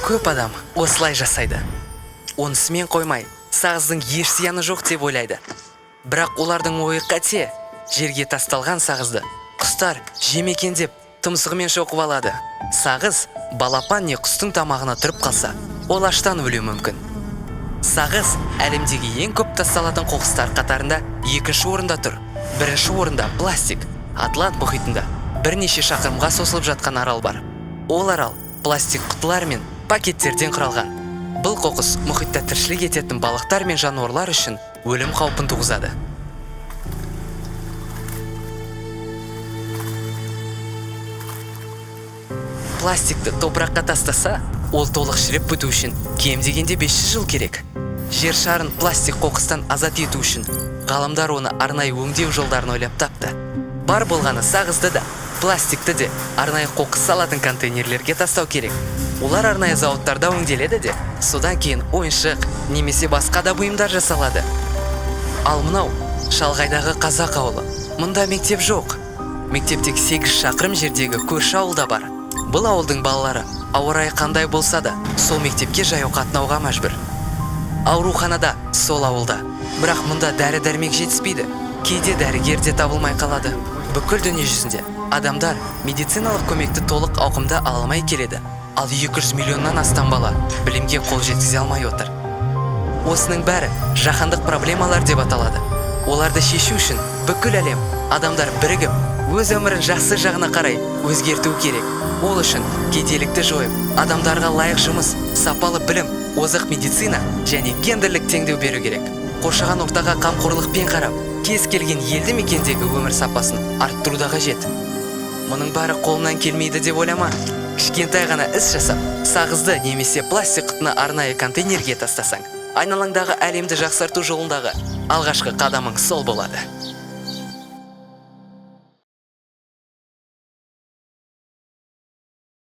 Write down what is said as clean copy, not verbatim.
Көп адам осылай жасайды. Онысымен қоймай, сағыздың еш зияны жоқ деп ойлайды. Бірақ олардың ойы қате. Жерге тасталған сағызды құстар жем екен деп тұмсығымен шоқып алады. Сағыз балапан не құстың тамағына тұрып қалса, ол аштан өлуі мүмкін. Сағыз әлемдегі ең көп тасталатын қоқыстар қатарында екінші орында тұр. Бірінші орында пластик. Атлант мұхитында бірнеше шақырымға созылып жатқан арал бар. Ол арал пластик құтылар мен пакеттерден құралған. Бұл қоқыс мұхитта тіршілік ететін балықтар мен жануарлар үшін өлім қаупін туғызады. Пластикті топыраққа тастаса, ол толық шіріп біту үшін кем дегенде 500 жыл керек. Жер шарын пластик қоқыстан азат ету үшін ғалымдар оны арнайы өңдеу жолдарын ойлап тапты. Бар болғаны сағызды да, пластикті де арнайы қоқыс салатын контейнерлерге тастау керек. Олар арнайы зауыттарда өңделеді де, содан кейін ойыншық немесе басқа да бұйымдар жасалады. Ал мынау шалғайдағы қазақ ауылы. Мұнда мектеп жоқ. Мектеп тек 8 шақырым жердегі көрші ауылда бар. Бұл ауылдың балалары ауа райы қандай болса да, сол мектепке жаяу қатынауға мәжбүр. Ауруханада сол ауылда. Бірақ мұнда дәрі-дәрмек жетіспейді. Кейде дәрігер де табылмай қалады. Бүкіл дүние жүзінде адамдар медициналық көмекті толық ауқымда ала алмай келеді. Ал 200 миллионнан астам бала білімге қол жеткізе алмай отыр. Осының бәрі жаһандық проблемалар деп аталады. Оларды шешу үшін бүкіл әлем адамдар бірігіп, өз өмірін жақсы жағына қарай өзгерту керек. Ол үшін кедейлікті жойып, адамдарға лайық жұмыс, сапалы білім, озық медицина және гендерлік теңдеу беру керек. Қоршаған ортаға қамқорлықпен қарап, кез келген елді мекендегі өмір сапасын арттыру да қажет. Мұның бәрі қолынан келмейді деп ойлама. Кішкентай ғана іс жасап, сағызды немесе пластик құтыны арнайы контейнерге тастасаң, айналаңдағы әлемді жақсарту жолындағы алғашқы қадамың сол болады.